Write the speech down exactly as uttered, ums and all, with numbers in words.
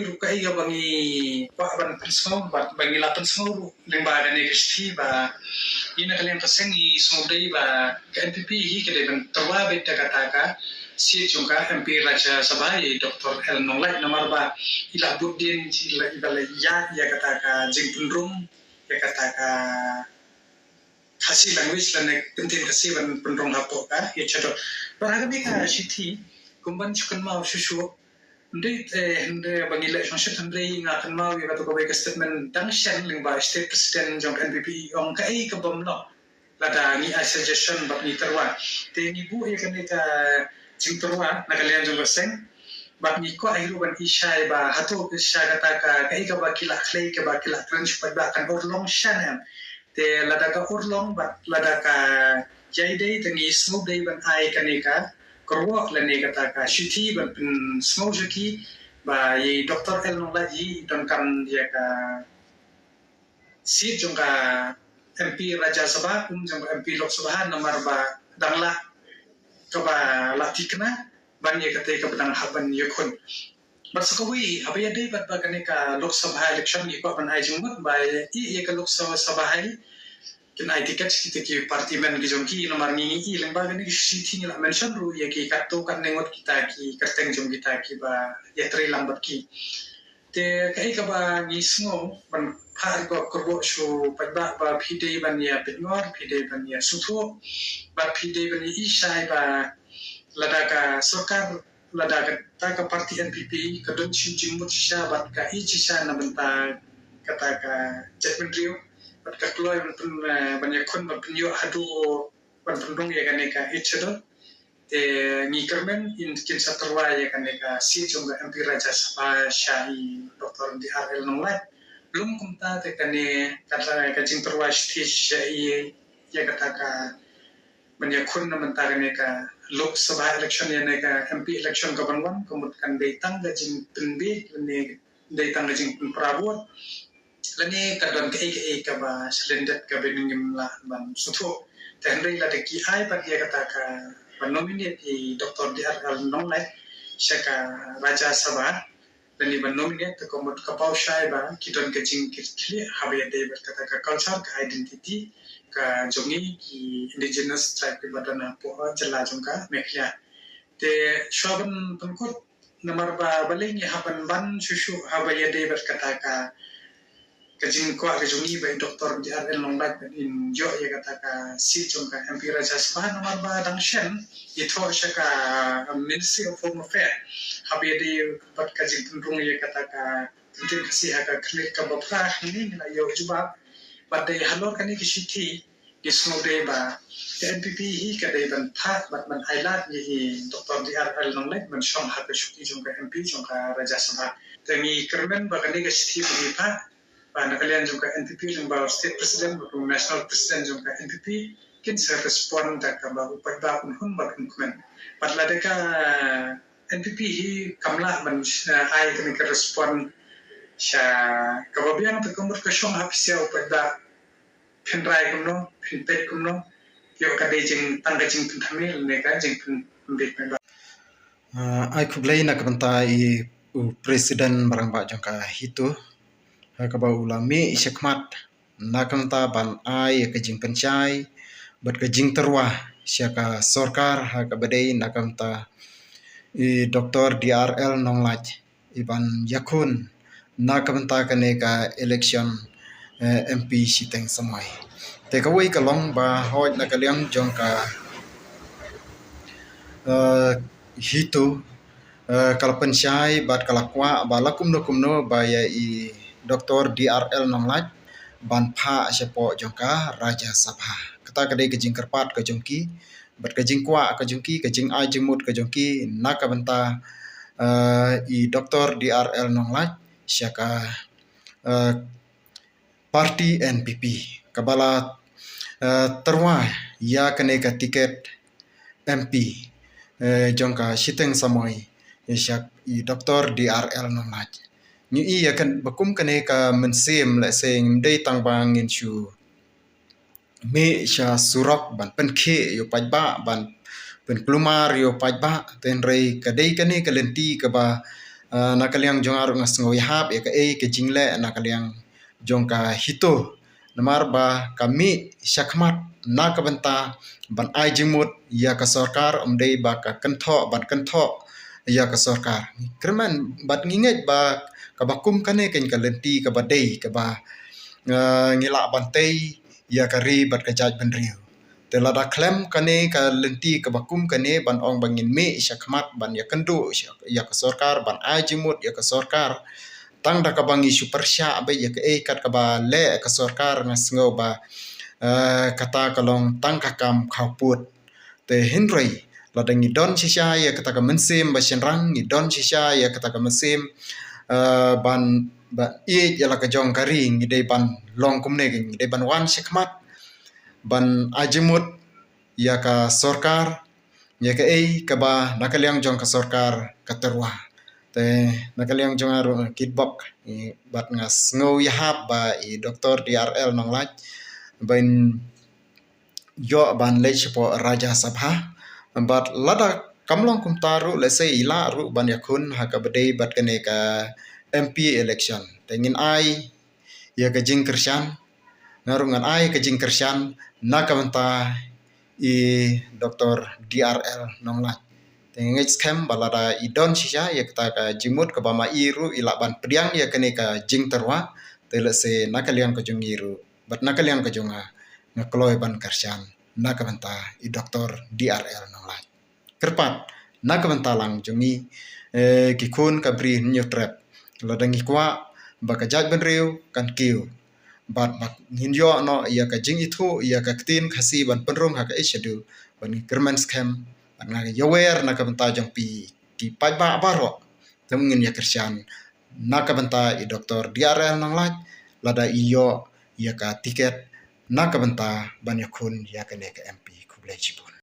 ruh kaei kaba ngi kwah ban pynsngew, bad ba ngi la pynsngew ruh lyngba kane ka shithi ba ngi na ka liang ka seng ngi sngewdei ba ka N P P hi ka dei ban tyrwa beit da kata ka seat jong ka M P Rajya Sabha ïa i Doctor L Nonglait, namar ba i la bud dien, i la, i la ïaid ïa kata ka jingpynrung ïa kata ka Khasi language lane kyntien Khasi ban pynrung hapoh ka Eighth Schedule. Bad ha kane ka shithi, kum ban shu kynmaw shuh shuh, ym dei te hynrei ba ngi leh shongshit, hynrei nga kynmaw ïa kato kawei ka statement dang shen lyngba State President jong ka N P P, i ong kaei kabym long lada ngi ai suggestion bad ngi tyrwa. Te ngi buh ïa kane ka jingtyrwa na ka liang jong ka seng, bad ngi kwah hi ruh ban i shai ba hato sha kata ka, kaei kaba ki la khlei, kaba ki la kren sha u paidbah kan urlong sha ne em. Te lada ka urlong bad lada ka ïai dei, te ngi sngewdei ban ai kane ka kyrwoh lane kata ka shithi ban pynsngew sha ki ba ïa i Doctor L Nonglait hi i donkam ïa ka seat jong ka M P Rajya Sabha kum jong ka M P Lok Sabha, namar ba dang lah kaba la thikna ban ïa katei kaba dang hap ban ïakhun. Bad sa kawei, haba ïadei bad ba kane ka Lok Sabha election, ngi kwah ban ai jingmut ba ïa, ïa ka Lok Sabha, Sabha hi kin ai ticket kita ki party man ki jong ki, namar ngi, ngi i lyngba kane ka shithi ngi la mention ruh ïa ki katto katne ngut kita ki kyrteng jong kita kiba ïatrei lang bad ki. Te kaei kaba ngi sngew ban phah ruh ka kyrwoh sha u paidbah ba phi dei ban ïa pynngor, phi dei ban ïa sngewthuh, bad phi dei ban ïa i shai ba lada ka sorkar, lada kata ka party N P P ka don shuh jingmut shisha bad ka ïeit shisha na bynta kata ka jaitbynriew, bad ka kloi ban pyn, eh, ban ïakhun, ban pynïoh haduh ban pynrung ïa kane ka Eighth Schedule. Te ngi kyrmen in kin sa tyrwa ïa kane ka seat jong ka M P Rajya Sabha sha i Doctor D R L Nonglait. Lum kumta te kane kata ka jingtyrwa shithi sha i ïa kata ka ban ïakhun na bynta kane ka Lok Sabha election, ïa ne ka M P election ka ban wan, ka mut kan dei tang ka jingpynbiej lane dei tang ka jingpynpra vote, lane ka don kaei kaei kaba shlyndet kaba ngim lah ban sngewthuh. Te hynrei lada ki ai pat ïa kata ka ban nominate i Doctor D R L Nonglait sha ka Rajya Sabha, lane ban nominate, te ka mut ka paw shai ba ki don ka jingkitkhlieh haba ïadei bad kata ka culture, ka identity ka jong ngi ki indigenous tribe kiba don hapoh jylla jong ka Meghalaya. Te shuwa ban pynkut, namar ba balei ngi hap ban ban shuh shuh haba ïadei bad kata ka, ka jingkwah ka jong ngi ba i Doctor D R L Nonglait ban ïoh ïa kata ka seat jong ka M P Rajya Sabha, namar ba dang shen i thoh sha ka Ministry of Home Affairs haba ïadei bad ka jingpynrung ïa kata ka kyntien Khasi ha ka khyrnit kaba phra. Hangne ngi la ïoh jubab, bad dei halor kane ka shithi ngi sngewdei ba ka N P P hi ka dei ban phah bad ban ailad ïa i Doctor D R L Nonglait ban shong ha ka shuki jong ka M P jong ka Rajya Sabha. Te ngi kyrmen ba kane ka shithi ba ngi phah, ba na ka liang jong ka N P P lyngba u State President bad u National President jong ka N P P kin sa respond da kaba u paidbah un hun bad un kmen. Bad lada ka N P P hi kam lah ban, eh, ai kane ka respond sha kaba biang, te ka mut ka shong ha pisa u paidbah, phin rai kumno, phin peit kumno, ïoh ka dei jing tang ka jingpynthame lane ka jingpynbiej paidbah. Ah, ai khublei na ka bynta i u President Marangbah jong ka HITO, ha kaba u la mih shakhmat na ka bynta ban ai ïa ka jingpynshai bad ka jingtyrwa sha ka sorkar ha kaba dei na ka bynta i Doctor D R L Nonglait i ban ïakhun na ka bynta kane ka election, eh, M P shiteng samoi. Te kawei ka long ba hooid na ka liang jong ka, eh, HITO, eh, ka la pynshai bad ka la kwah ba la kumno kumno ba ïa i Doctor D R L Nonglait ban phah shapoh jong ka Rajya Sabha. Kata ka dei ka jingkyrpad ka jong ki bad ka jingkwah ka jong ki, ka jingai jingmut ka jong ki na ka bynta, eh, i Doctor D R L Nonglait sha ka, eh, party N P P kaba la, eh, tyrwa ïa kane ka ticket M P, eh, jong ka shiteng samoi, eh, sha i Doctor D R L Nonglait. Ngi i ïa kan ba kum kane ka mynsiem, lehse ngim dei tang ba ngin shu mih sha surok ban pynkhih ïa u paidbah, ban pynkulmar ïa u paidbah, te hynrei ka dei kane ka lynti kaba, Ah, na ka liang jong nga ruh nga sngew ïahap ïa kaei ka jingleh na ka liang jong ka HITO. Namar ba ka mih shakhmat na ka bynta ban ai jingmut ïa ka sorkar, ym dei ba ka kynthoh ban kynthoh ïa ka sorkar. Kyrmen bad ngi ngeit ba kaba kum kane keiñ ka lynti kaba dei kaba, ah, ngi lah ban tei ïa ka ri bad ka jaitbynriew. Te lada khlem kane ka lynti kaba kum kane ban ong ba ngin mih shakhmat ban ïakynduh ïa ka sorkar, ban ai jingmut ïa ka sorkar, tang da kaba ngi shu pyrshah beit ïa kaei kat kaba leh ka sorkar, nga sngew ba, eh, kata ka long tang ka kam khawpud. Te hynrei lada ngi don shisha ïa kata ka mynsiem ba shynrang, ngi don shisha ïa kata ka mynsiem, eh, ban, ban ïeit ïa la ka jong ka ri, ngi dei ban long kumne, ngi dei ban wan shakhmat ban ai jingmut ïa ka sorkar ïa kaei kaba na ka liang jong ka sorkar ka tyrwa. Te na ka liang jong nga ruh nga kitbok, eh, bad nga sngew ïahap ba i Doktor D R L Nonglait ban ïoh ban leit shapoh Rajya Sabha. Bad lada kam long kumta ruh, lehse i lah ruh ban ïakhun ha kaba dei bad kane ka M P election. Te ngin ai ïa ka jingkyrshan, nga ruh ngan ai ka jingkyrshan na ka bynta i Doktor D R L Nonglait. Te nga ngeit skhem ba lada i don shisha ïa kata ka jingmut kaba ma i ruh i lah ban pdiang ïa kane ka jingtyrwa. Te lehse na ka liang ka jong i ruh bad na ka liang ka jong nga, nga kloi ban kyrshan na ka bynta i Doktor D R L Nonglait. Kyrpad na ka bynta lang jong ngi, eh, ki khun ka Bri Hynñiewtrep, lada ngi kwah ba ka jaitbynriew kan kiew, bad ba ngin ïoh noh ïa ka jingithuh ïa ka ktien Khasi ban pynrung ha ka Eighth Schedule, bad ngi kyrmen skhem, bad nga ïawer na ka bynta jong phi ki paidbah baroh, te ngin ïakyrshan na ka bynta i Doktor D R L Nonglait lada i ïoh ïa ka tiket na ka bynta ban ïakhun ïa kane ka M P. Khublei shibun.